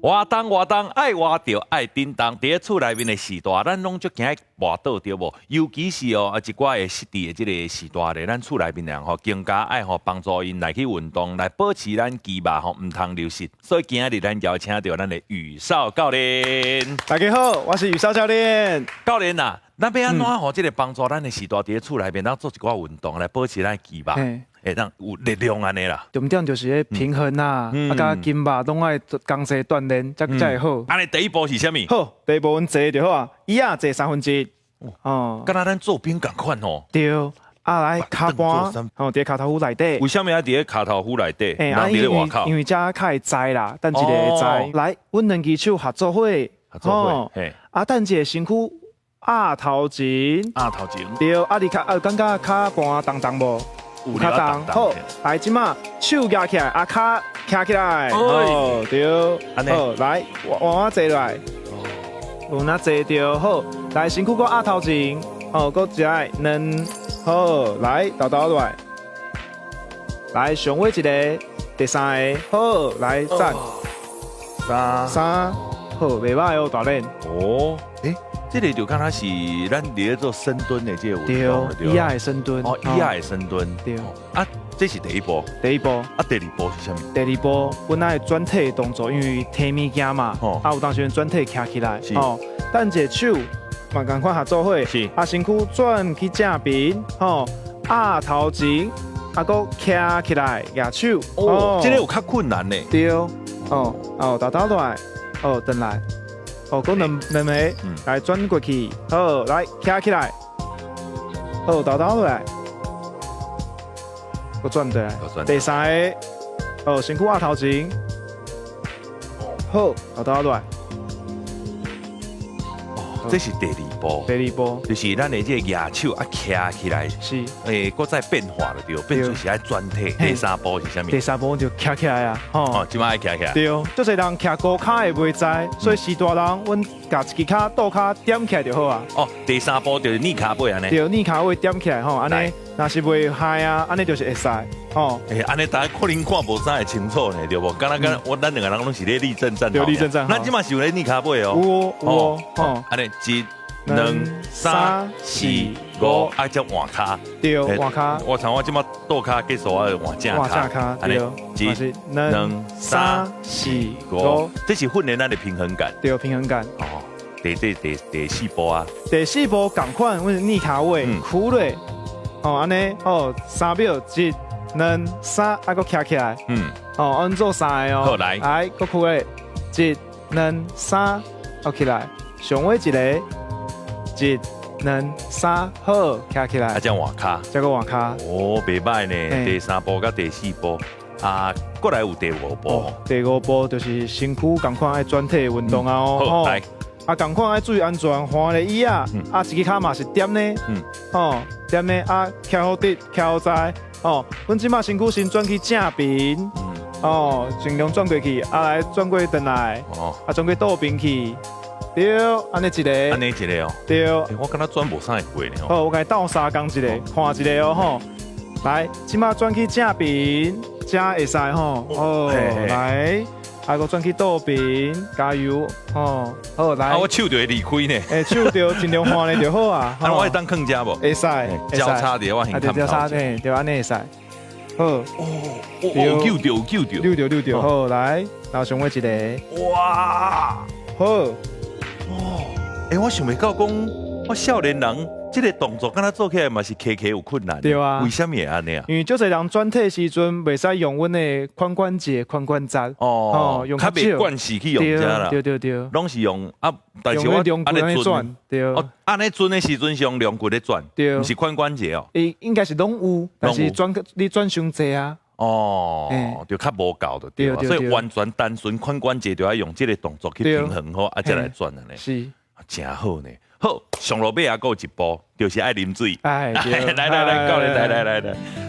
活動活動，愛活著愛振動。佇咧厝內面的序大，咱攏足驚跋倒對無？尤其是哦，一寡會失智的這个序大咧，咱厝內面的人吼，更加愛吼幫助𪜶來去運動，來保持咱肌肉吼毋通流失。所以今仔日咱邀請著咱的宇少教練。大家好，我是宇少教練。教練啊，咱欲按怎予這个幫助咱的序大佇咧厝內面，咱做一寡運動來保持咱的肌肉，會當有力量按呢啦。重點就是咧平衡啊，啊，佮筋肉攏愛仝齊鍛鍊，才會好。按呢第一步是啥物？好，第一步阮坐就好啊，椅仔坐三分之一。哦，敢若咱做兵仝款吼。對，啊來跤盤，吼，佇跤頭趺內底。為啥物愛佇咧跤頭趺內底？人佇咧外口。因為遮較會知啦，等一下會知。來，阮兩支手合做伙，合做伙。啊，等一下身軀壓頭前。壓頭前。對，啊，你跤啊，感覺跤盤重重無？有較重。好，來，這馬手舉起來，啊，跤徛起來。哦，對。好，來，換我坐落來。有哪坐著好，來身軀閣壓頭前，哦，閣一下兩，好，來倒倒落來，來上尾一个，第三个，好，來讚，三三，好，袂䆀哦，大練。哦，欸，這个就敢若是咱佇咧做深蹲的這个運動。對，椅仔的深蹲。哦，椅仔的深蹲。對。啊，這是第一步。第一步。啊，第二步是啥物？第二步，阮愛轉體的動作，因為提物件嘛，啊，有當時陣轉體徛起來，哦，等一下手嘛仝款合做伙，啊，身軀轉去正邊，吼，壓頭前，啊，閣徛起來，舉手。哦，這个有較困難呢。對，哦，哦，倒倒落來，哦，轉來。哦，閣兩兩个，來轉過去，好，來徛起來，好，倒倒落來，閣轉轉來，第三个，哦，身軀壓頭前，好，倒倒落來。這是第二步，第二步就是咱的這个舉手啊，徛起來，欸，閣再變化了對，變出是愛轉體。第三步是啥物？第三步就徛起來啊，吼，這馬愛徛起來。對，足濟人徛高跤會袂知，所以序大人，阮共一支跤倒跤踮起來就好啊。哦，第三步就是躡跤尾按呢。對，躡跤尾踮起來吼，按呢，若是袂害啊，按呢就是會使。吼，欸，按呢大家可能看無啥會清楚呢，對無？敢若敢若，咱兩个人攏是咧立正站。對，立正站。咱這馬是有咧躡跤尾哦。有哦，哦，按呢一、兩、三、四、五，啊，才換跤。對，換跤。我像我這馬倒跤結束，我換正跤。換正跤，對。一、兩、三、四、五，這是訓練咱的平衡感。對，平衡感。哦，第四步啊。第四步仝款，阮是躡跤尾，屈落。哦，按呢，哦，3秒，一、兩、三，啊，閣徛起來。哦，阮做三个哦。好，來。來，閣屈落，一、兩、三，閣起來。上尾一个，一、兩、三，好，徛起來。啊，才換跤。才閣換跤。哦，袂䆀呢。第三步佮第四步，啊，閣來有第五步。第五步就是身軀仝款愛轉體運動啊。好，來。啊，仝款愛注意安全，換个椅仔，啊，一支跤嘛是踮呢，吼，踮呢，啊，徛好直，徛好在，哦，阮這馬身軀先轉去正邊，哦，盡量轉過去，啊，來轉過轉來，哦，啊，轉過倒邊去，對，按呢一个，按呢一个哦，對，我敢若轉無啥會過呢。好，我共你鬥相共一个，看一个哦吼，來，這馬轉去正邊，這會使吼，哦，來。啊，閣轉去倒邊，加油！吼，好來。啊，我手就會離開呢。欸，手就盡量換咧就好啊。啊，我會當囥遮無？會使，交叉佇我耳交叉呢，對，按呢會使。好。哦，有救著，有救著。溜著溜著，好來，然後上尾一个。哇！好。哦，欸，我想袂到講，我少年人這个動作敢若做起來嘛是磕磕有困難。對啊。為啥物會按呢啊？因為足濟人轉體時陣袂使用阮的髖關節、髖關節。哦，較袂慣勢去用這啦。對對對。攏是用啊，但是我按呢轉。對。哦，按呢轉的時陣是用龍骨咧轉，對，毋是髖關節哦。伊應該是攏有，但是轉你轉傷濟啊。哦，就較無夠就對，所以完全單純髖關節就愛用這个動作去平衡好，啊，才來轉按呢。是。誠好呢。好，上落尾還閣有一步，就是愛啉水。哎，來來來，教練來來來來。